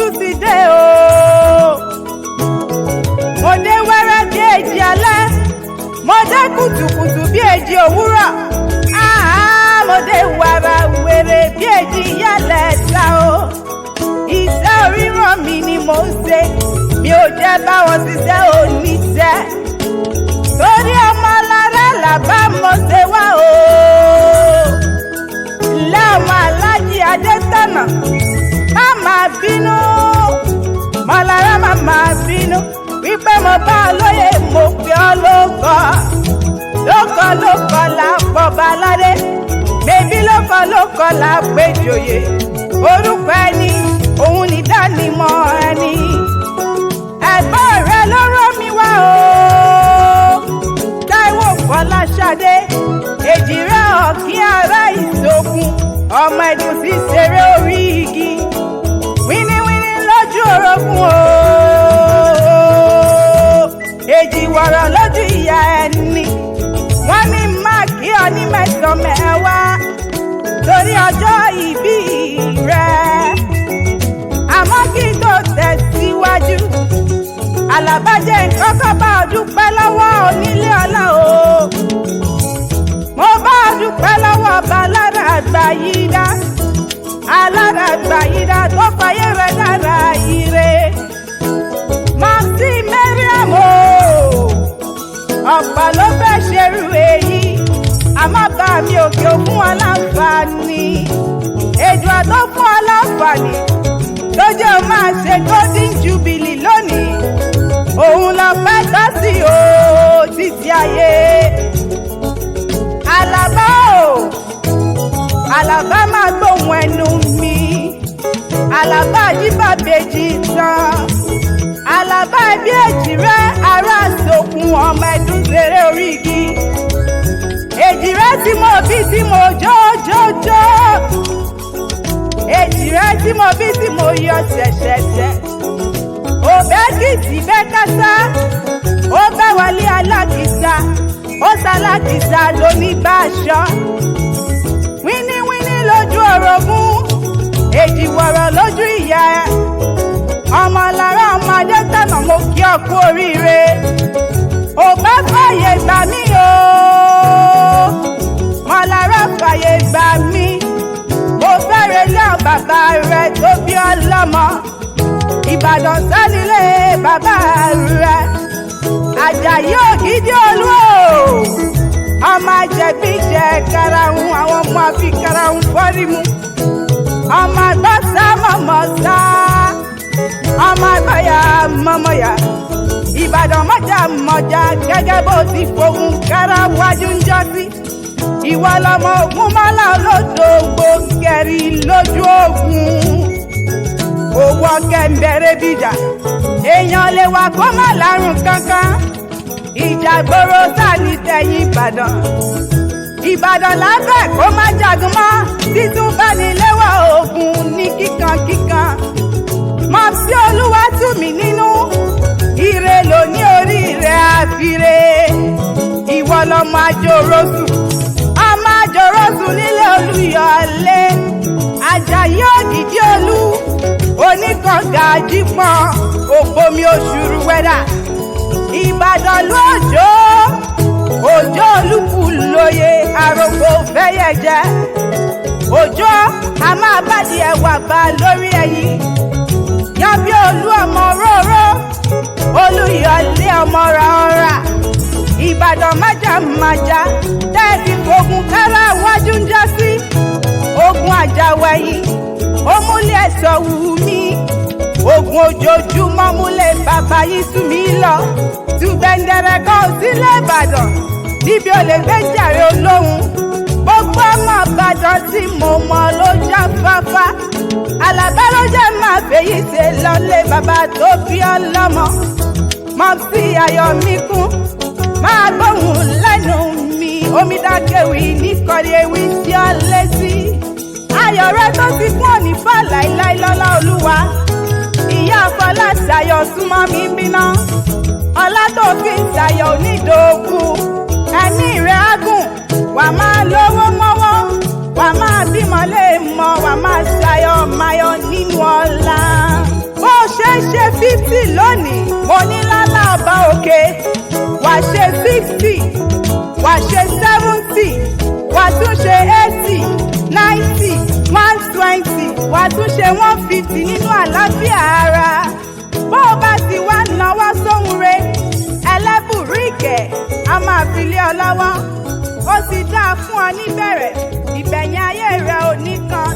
Tún ti dé o. Mo dé wẹ́rẹ́ bí èjì alẹ́, mo dé kùtùkùtù bí èjì òwúrọ̀. Áá, mo dé wàrà wèrè bí èjì yálẹ̀ ta o. Iṣẹ́ oríran mi ni mò ń ṣe, mi ò jẹ́ báwọn ṣiṣẹ́ oníṣẹ́. Torí ọmọ lára làbá mo ṣe wá o. Ilé ọmọ Aláàjì Adétọ̀nà, má máa bínú, mọ̀lára má máa bínú wípé mo bá ọ lóye, mo pè ọ́ lóko lóko lóko là pọ̀ baládé bèbí lóko lóko là péjòyè. Orúkọ ẹni òun ní dánimọ̀ ẹni. Ẹ̀gbọ́n rẹ ló rán mi wá o, Táíwò Fọláṣadé, èjìrẹ́ ọ̀kín ará ìṣògùn, ọmọ ẹ̀dùn sí ṣeré orí igi, wíníwíní lójú orogún o, èjì wọ̀rọ̀ lójú ìyá ẹni. Wọ́n ní máàkì ọ ní mẹ́sàn-án mẹ́wàá torí ọjọ́ ìbí rẹ̀. Àmọ́ kí n tó tẹ̀síwájú, Àlàbájẹ́ nǹkan kan bá ọ dúpẹ́ lọ́wọ́ onílé ọlá o. Mo bá ọ dúpẹ́ lọ́wọ́ ọba alára àgbà yìí dá, alára àgbà yìí dá tó fàyè rẹ̀ dára ire. Mọ̀sí Mariam o, ọ̀pọ̀ ló fẹ́ ṣerú èyí, àmọ́ bá mi òkè òkun aláǹfààní èdè àtọ́ fún aláǹfààní lójó máa ṣe golden jubilee lónìí. Òun lọ pẹ́ tọ́ sí o títí ayé. Àlàbá o, Àlàbá, máa gbóhùn ẹnu mi. Àlàbá àjíbàbèjì tán, Àlàbá ẹbí èjì rẹ ará sókun, ọmọ ẹdún ṣeré orí igi. Èjì rẹ tí mo bí tí mo jó jó jó, èjì rẹ tí mo bí tí mo yọ ṣẹ̀ṣẹ̀ṣẹ̀. Òbẹ́kìtì bẹ́ kásá, ó bẹ́ wọlé alákìsà, ó ṣalákìsà lóní bá aṣọ. Wíníwíní lójú orogún, èjì wọ̀rọ̀ lójú ìyá ẹ. Ọmọ lára ọmọ Adétọ̀nà, mo kí ọ kú oríire. Ò bá fàyè gbà mí o, mọ̀lára fàyè gbà mí. Mo fẹ́rẹ̀ lé ọ bàbá rẹ tó bí ọlọ́mọ. Ìbàdàn sánilé bàbá rẹ, Àjàyí Ògidì Olú o, ọmọ àjẹbí jẹ karahun, àwọn ọmọ àfi karahun fọ́rímù, ọmọ àgbọ̀sá mọ̀mọ́sá, ọmọ àgbọ̀yà mọ̀mọ́yà. Ìbàdàn mọ́jà mọ́jà, gẹ́gẹ́ bó ti fogun kára wájú ń jọ sí. Ìwọ lọmọ ogun mọ́lá olódògbò kẹrì lójú ogun, owó kẹ̀mbẹ̀rẹ̀ bíjà, èèyàn lè wà kó má lárùn kankan. Ìjà gbòòrò sáà ní tẹ̀yìn Ìbàdàn. Ìbàdàn lábẹ́ kó má jagun mọ́, títún bá ní léwọ̀ ogun ní kíkankíkan. Mọ̀sí, Olúwa tù mí nínú, ire ló ní orí rẹ̀ àfiré. Ìwọ lọmọ àjòròsùn, ọmọ àjòròsùn nílé Olúyọ̀lé. Àjàyí Ògìdì Olú, oníkànga jípọn, òbomi òṣùrù wẹ́dà. Ìbàdàn lójó òjò olúkú lóye, àròkò fẹ́yẹ̀ jẹ́ òjò a máa bàdí ẹwà bá lórí ẹyin. Yan bí olú ọmọ róró, Olúyọ̀lé ọmọ ra ọ̀rà. Ìbàdàn májàmájà tẹ́ẹ̀tì fogun kára wájú ń já sí ogun àjàwẹ̀yìn, ó múlẹ̀ ẹ̀sọ̀ wù mí. Ogun ojoojúmọ́ múlẹ̀ bàbá yìí sú mi lọ tùbẹ̀ǹdẹ̀rẹ̀ kan ò sílẹ̀. Ìbàdàn níbi ò lè gbé jàre olóhùn. Gbogbo ọmọ Ìbàdàn tí mo mọ̀ ló já fáfá. Àlàbá ló jẹ́ máa fèyí ṣe lọ́lé bàbá tó bí ọlọ́mọ. Mọ̀sí Ayọ̀míkún, máa gbóhùn lẹ́nu mi. Omidákẹ́wì níkọ̀rí ewì sí ọ létí. Ayọ̀ rẹ tó ti kún òní fà láíláí lọ́lá Olúwa. Ìyá Fọláṣayọ̀, súnmọ́ mi bíná. Ọlá tó fi ń ṣayọ̀ onídòógù, ẹ̀mí rẹ̀ ágùn, wà máa lówó mọ́wọ́, wà máa bímọ lè mọ, wà máa ṣayọ̀ mayọ̀ nínú ọlá. 60, wà ṣe 70, wà tún ṣe 80, 90, 120, wà tún ṣe 150 nínú àlàáfíà ara. Bó o bá ti wá náwó sóhun re, ẹlẹ́bùrú ìkẹ́ a máa fi lé ọ lọ́wọ́. Ó ti dáa fún ọ níbẹ̀rẹ̀, ìgbẹ̀yìn ayé rẹ ò ní kan.